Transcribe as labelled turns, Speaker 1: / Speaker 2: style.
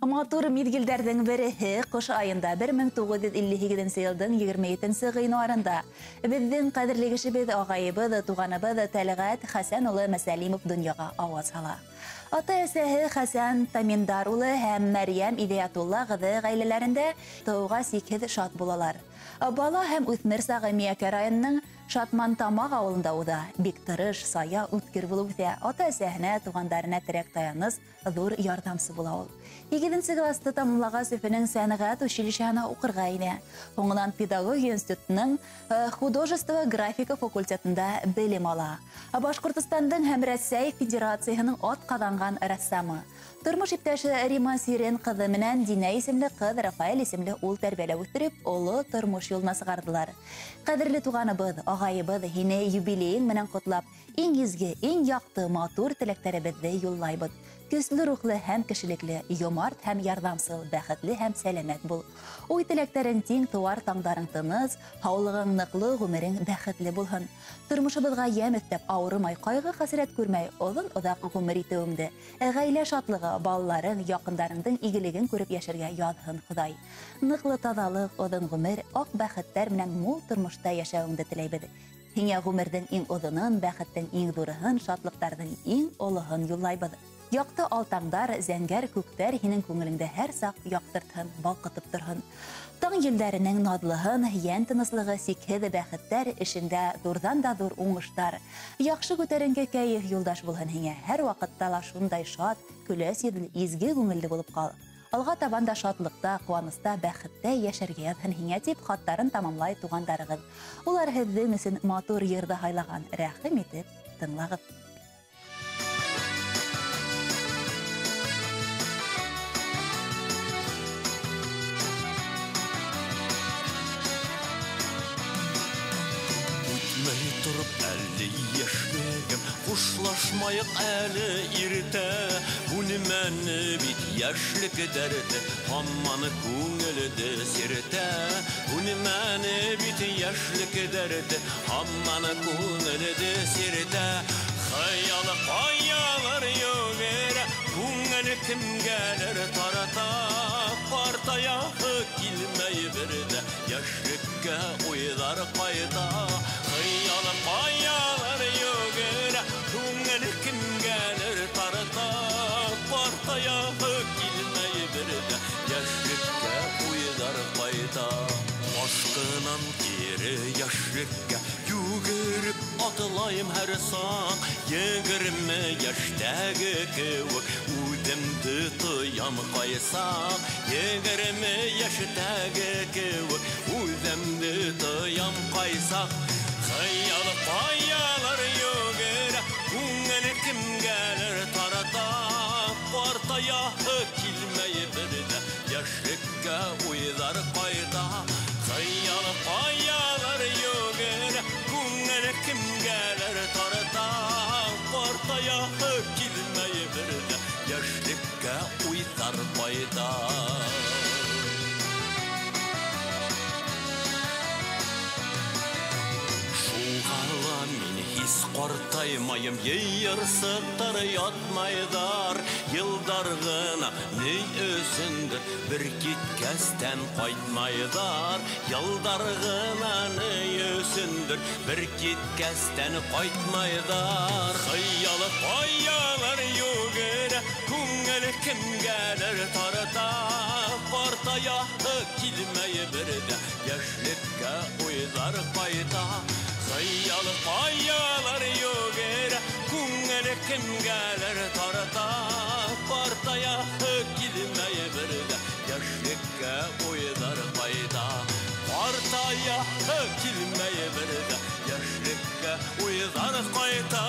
Speaker 1: Матур миҙгелдәрҙең береһе ҡыш айында 1958 йылдың 27 ғинуарында беҙҙең ҡәҙерле кешебеҙ, ағайыбыҙ, туғаныбыҙ Тәлғәт Хәсән улы Мәсәлимов донъяға ауаз һала. Ата-әсәһе Хәсән Таминдар улы һәм Мәрйәм Иҙиәтулла ҡыҙы ғаиләләрендә тыуға сикһеҙ шат булалар. Бала һәм үҫмер сағы Миәкә районының Шатмантамаҡ ауылында уҙа. Бик тырыш, сая, үткер булып үҫә. Ата-әсәһенә, туғандарына терәк таяныс, ҙур ярҙамсы була ул. 8-нсе класты тамамлағас, Өфөнөң сәнғәт училищеһына уҡырға инә. Һуңынан педагогия институтының художество графика факультетында белем ала. Башҡортостандың һәм Рәсәй Федерацияһының атҡаҙанған рәссамы. Тормош иптәше Рима Сирен ҡыҙы менән Динә исемле ҡыҙ, Рафаэль исемле ул тәрбиәләп үҫтереп, оло тормош юлына сығарҙылар. Ҡәҙерле туғаныбыҙ, ағайыбыҙ, һине юбилейың менән ҡотлап, иң изге, иң яҡты, матур теләктәребеҙҙе юллайбыҙ. Көслө рухлы һәм кешелекле, йомарт һәм ярҙамсыл, бәхетле һәм сәләмәт бул. Уй теләктәрең тиң тыуар, таңдарың тыныс, һаулығың ныҡлы, ғүмерең бәхетле булһын. Тормошобоҙға йәм өҫтәп, ауырымай, ҡайғы-хәсрәт күрмәй, оҙон-оҙаҡ ғүмер итеүеңде, ғаилә шатлығы, балаларың, яҡындарыңдың игелеген күреп йәшәргә яҙһын Хоҙай. Ныҡлы таҙалыҡ, оҙон ғүмер, аҡ бәхеттәр менән мул тормошта йәшәүеңде теләйбеҙ. Һиңә ғүмерҙең иң оҙонон, бәхеттең иң ҙурыһын, шатлыҡтарҙың иң олоһон юллайбыҙ. Яҡты алтаңдар, зәңгәр күктәр һинең күңелеңдә һәр саҡ яҡтыртһын, балҡытып торһон. Таң елдәренең наҙлыһын, йән тыныслығы, сикһеҙ бәхеттәр, эшеңдә ҙурҙан да ҙур уңыштар. Яҡшы күтәренке кәйеф юлдаш булһын һиңә. Һәр ваҡытта ла шундай шат, көләс йөҙлө, изге күңелле булып ҡал. Алға табан да шатлыҡта, ҡыуаныста, бәхеттә йәшәргә яҙһын һиңә, тип хаттарын тамамлай туғандарығыҙ. Улар һеҙҙең өсөн матур йырҙы һайлаған. Рәхим итеп тыңлағыҙ.
Speaker 2: Тороп әле йәшлегем, хушлашмайыҡ әле иртә. Үлмәне бит йәшлек дәрте, һаман күңелде сиртә. Үлмәне бит йәшлек дәрте, һаман күңелде сиртә. Хыял ҡаялар йүгерә, күңел кемгәлер тарата. Ҡартаяһы килмәй бер ҙә, йәшлеккә уйҙар ҡайта. Хыял ҡаялар йүгерә, күңел кемгәлер тарта. Ҡартаяһы килмәй бер ҙә, йәшлеккә уйҙар ҡайта. Ашҡынан кире йәшлеккә йүгереп атлайым һәр саҡ. 20 йәштәге кеүек үҙемде тоям ҡайсаҡ. 20 йәштәге кеүек үҙемде тоям ҡайсаҡ. Хыял ҡаялар йүгерә, күңел кемгәлер тарата. Ҡартаяһы килмәй бер ҙә, йәшлеккә уйҙар ҡайта. Хыял ҡаялар йүгерә, күңел кемгәлер тарата. Ҡартаяһы килмәй бер ҙә, йәшлеккә уйҙар ҡайта. Шуға мин һис ҡартаймайым, йыйырсыҡтар ятмайҙар. Йылдар ғына ни өсөндөр бер киткәстән ҡайтмайҙар. Йылдар ғына ни өсөндөр бер киткәстән ҡайтмайҙар. Хыял ҡаялар йүгерә, күңел кемгәлер тарта. Ҡартаяһы килмәй бер ҙә, йәшлеккә уйҙар ҡайта. Хыял ҡаялар йүгерә, күңел кемгәлер тарта. Ҡартаяһы килмәй бер ҙә, йәшлеккә уйҙар ҡайта. Ҡартаяһы килмәй бер ҙә, йәшлеккә уйҙар ҡайта.